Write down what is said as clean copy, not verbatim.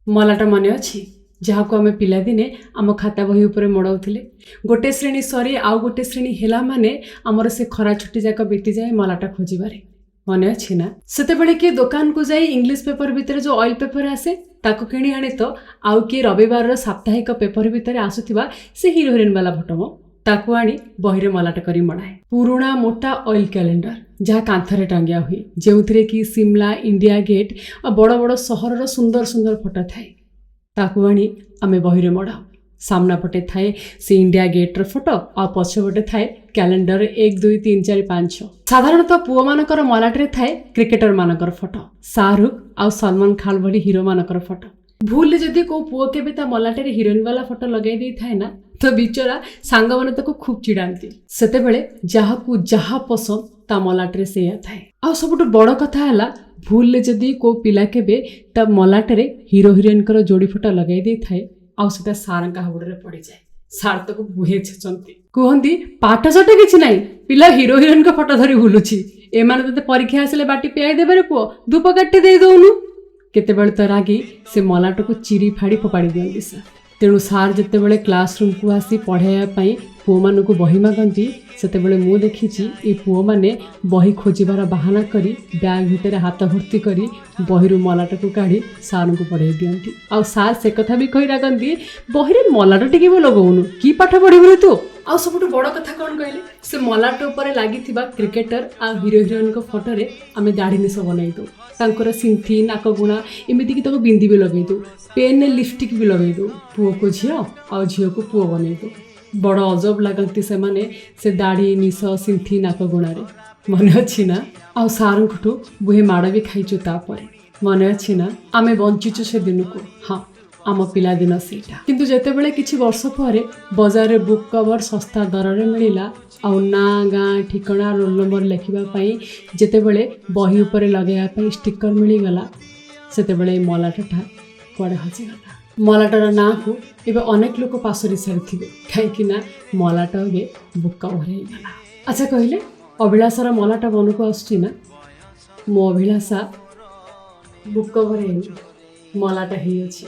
ମଲାଟ ମନେ ଅଛି, ଯାହାକୁ ଆମେ ପିଲାଦିନେ ଆମ ଖାତା ବହି ଉପରେ ମଡ଼ାଉଥିଲେ। ଗୋଟେ ଶ୍ରେଣୀ ସରି ଆଉ ଗୋଟେ ଶ୍ରେଣୀ ହେଲା ମାନେ ଆମର ସେ ଖରା ଛୁଟି ଯାକ ବିତିଯାଏ ମଲାଟ ଖୋଜିବାରେ। ମନେ ଅଛି ନା? ସେତେବେଳେ କିଏ ଦୋକାନକୁ ଯାଇ ଇଂଲିଶ ପେପର ଭିତରେ ଯେଉଁ ଅଏଲ୍ ପେପର ଆସେ ତାକୁ କିଣି ଆଣେ ତ ଆଉ କିଏ ରବିବାରର ସାପ୍ତାହିକ ପେପର ଭିତରେ ଆସୁଥିବା ସେ ହିରୋ ହିରୋଇନ୍ ବାଲା ଫଟୋ ମ ତାକୁ ଆଣି ବହିରେ ମଲାଟ କରି ମଡ଼ାଏ। ପୁରୁଣା ମୋଟା ଅଏଲ୍ କ୍ୟାଲେଣ୍ଡର ଯାହା କାନ୍ଥରେ ଟଙ୍ଗିଆ ହୁଏ, ଯେଉଁଥିରେ କି ସିମଲା, ଇଣ୍ଡିଆ ଗେଟ୍ ଆଉ ବଡ଼ ବଡ଼ ସହରର ସୁନ୍ଦର ସୁନ୍ଦର ଫଟୋ ଥାଏ, ତାକୁ ଆଣି ଆମେ ବହିରେ ମଡ଼ାଉ। ସାମ୍ନା ପଟେ ଥାଏ ସେ ଇଣ୍ଡିଆ ଗେଟ୍ର ଫଟୋ ଆଉ ପଛପଟେ ଥାଏ କ୍ୟାଲେଣ୍ଡର 1 2 3 4 5 6। ସାଧାରଣତଃ ପୁଅମାନଙ୍କର ମଲାଟରେ ଥାଏ କ୍ରିକେଟରମାନଙ୍କର ଫଟୋ, ଶାହରୁଖ ଆଉ ସଲମାନ ଖାନ ଭଳି ହିରୋମାନଙ୍କର ଫଟୋ। ଭୁଲରେ ଯଦି କେଉଁ ପୁଅ କେବେ ତା ମଲାଟରେ ହିରୋଇନ୍ ବାଲା ଫଟୋ ଲଗାଇ ଦେଇଥାଏ ନା, ତ ବିଚରା ସାଙ୍ଗମାନେ ତାକୁ ଖୁବ୍ ଚିଡ଼ାନ୍ତି। ସେତେବେଳେ ଯାହାକୁ ଯାହା ପସନ୍ଦ ତା ମଲାଟରେ ସେଇଆ ଥାଏ। ଆଉ ସବୁଠୁ ବଡ଼ କଥା ହେଲା, ଭୁଲରେ ଯଦି କେଉଁ ପିଲା କେବେ ତା ମଲାଟରେ ହିରୋ ହିରୋଇନଙ୍କର ଯୋଡ଼ି ଫଟୋ ଲଗାଇ ଦେଇଥାଏ ଆଉ ସେଟା ସାର୍ଙ୍କ ହାବୁଡ଼ରେ ପଡ଼ିଯାଏ, ସାର୍ ତାକୁ ବୁହେ ଛେଚନ୍ତି। କୁହନ୍ତି, ପାଠ ସାଠ କିଛି ନାହିଁ, ପିଲା ହିରୋ ହିରୋଇନଙ୍କ ଫଟୋ ଧରି ବୁଲୁଛି, ଏମାନେ ତୋତେ ପରୀକ୍ଷା ଆସିଲେ ବାଟି ପିଆଇ ଦେବାରେ ପୁଅ, ଧୂପ କାଠି ଦେଇ ଦଉନୁ। କେତେବେଳେ ତ ରାଗି ସେ ମଲାଟକୁ ଚିରି ଫାଡ଼ି ଫୋପାଡ଼ି ଦିଅନ୍ତି ସାର୍। ତେଣୁ ସାର୍ ଯେତେବେଳେ କ୍ଲାସରୁମ୍କୁ ଆସି ପଢ଼ାଇବା ପାଇଁ ପୁଅମାନଙ୍କୁ ବହି ମାଗନ୍ତି, ସେତେବେଳେ ମୁଁ ଦେଖିଛି ଏ ପୁଅମାନେ ବହି ଖୋଜିବାର ବାହାନା କରି ବ୍ୟାଗ୍ ଭିତରେ ହାତ ଭର୍ତ୍ତି କରି ବହିରୁ ମଲାଟକୁ କାଢ଼ି ସାର୍ଙ୍କୁ ପଢ଼ାଇ ଦିଅନ୍ତି। ଆଉ ସାର୍ ସେ କଥା ବି କହି ରାଗନ୍ତି, ବହିରେ ମଲାଟ ଟିକେ ବି ଲଗାଉନୁ, କି ପାଠ ପଢ଼ିବୁନି ତୁ? ଆଉ ସବୁଠୁ ବଡ଼ କଥା କ'ଣ କହିଲେ, ସେ ମଲାଟ ଉପରେ ଲାଗିଥିବା କ୍ରିକେଟର ଆଉ ହିରୋ ହିରୋଇନଙ୍କ ଫଟୋରେ ଆମେ ଦାଢ଼ି ନିଶ ବନାଇ ଦେଉ, ତାଙ୍କର ସିନ୍ଥି, ନାକଗୁଣା, ଏମିତିକି ତାକୁ ବିନ୍ଦି ବି ଲଗାଇ ଦେଉ, ପେନ୍ରେ ଲିପଷ୍ଟିକ୍ ବି ଲଗାଇ ଦେଉ, ପୁଅକୁ ଝିଅ ଆଉ ଝିଅକୁ ପୁଅ ବନେଇ ଦେଉ। ବଡ଼ ଅଜବ ଲାଗନ୍ତି ସେମାନେ ସେ ଦାଢ଼ି, ନିଶ, ସିନ୍ଥି, ନାକଗୁଣାରେ। ମନେ ଅଛି ନା? ଆଉ ସାର୍ଙ୍କଠୁ ବୁହେ ମାଡ଼ ବି ଖାଇଛୁ ତାପରେ। ମନେ ଅଛି ନା? ଆମେ ବଞ୍ଚିଛୁ ସେ ଦିନକୁ। ହଁ, ଆମ ପିଲାଦିନ ସେଇଟା। କିନ୍ତୁ ଯେତେବେଳେ କିଛି ବର୍ଷ ପରେ ବଜାରରେ ବୁକ୍ କଭର ଶସ୍ତା ଦରରେ ମିଳିଲା ଆଉ ନାଁ, ଗାଁ, ଠିକଣା, ରୋଲ୍ ନମ୍ବର ଲେଖିବା ପାଇଁ ଯେତେବେଳେ ବହି ଉପରେ ଲଗାଇବା ପାଇଁ ଷ୍ଟିକର ମିଳିଗଲା, ସେତେବେଳେ ଏଇ ମଲାଟଟା କୁଆଡ଼େ ହଜିଗଲା। ମଲାଟର ନାଁକୁ ଏବେ ଅନେକ ଲୋକ ପାଶୋରି ସାରିଥିବେ, କାହିଁକି ନା ମଲାଟ ଏବେ ବୁକ୍ କଭର ହେଇଗଲା। ଆଚ୍ଛା କହିଲେ, ଅଭିଳାଷାର ମଲାଟ ମନକୁ ଆସୁଛି ନା? ମୋ ଅଭିଳାଷା ବୁକ୍ କଭର ହେଇନି, ମଲାଟ ହେଇଅଛି।